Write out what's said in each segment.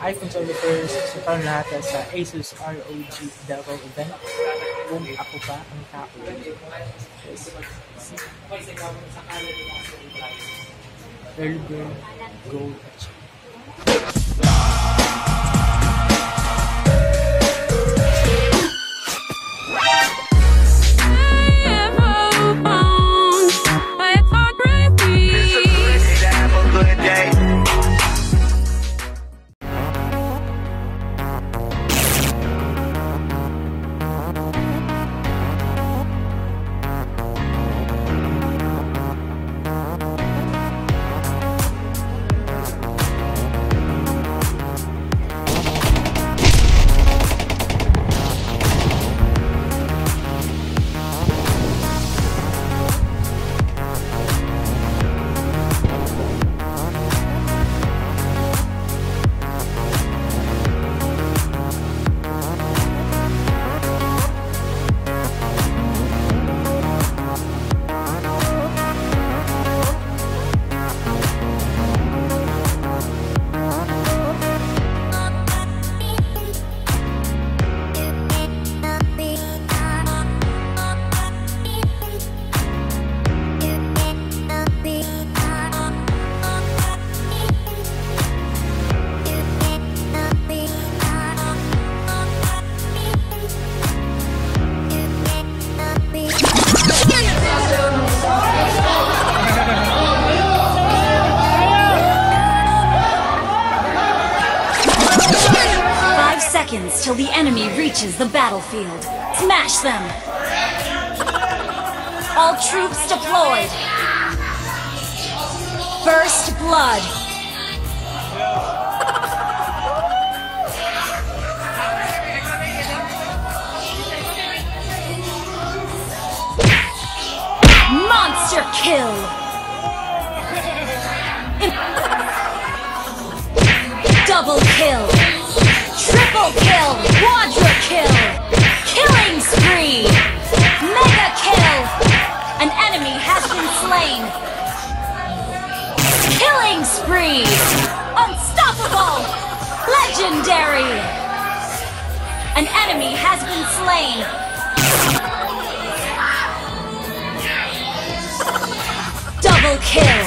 iPhone developers. So karon lahat sa Asus ROG Davao event. Kung ako pa ang tao. Yes. Early bird, gold, at cheap. Seconds till the enemy reaches the battlefield. Smash them! All troops deployed! First blood! Monster kill! Double kill! Triple kill! Quadra kill! Killing spree! Mega kill! An enemy has been slain! Killing spree! Unstoppable! Legendary! An enemy has been slain! Double kill!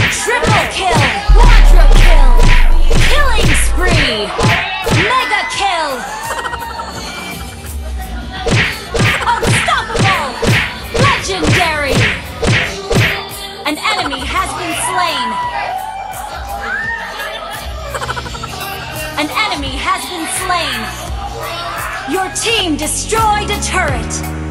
Triple kill! Quadra kill! Killing spree! Mega kill! Unstoppable! Legendary! An enemy has been slain! An enemy has been slain! Your team destroyed a turret!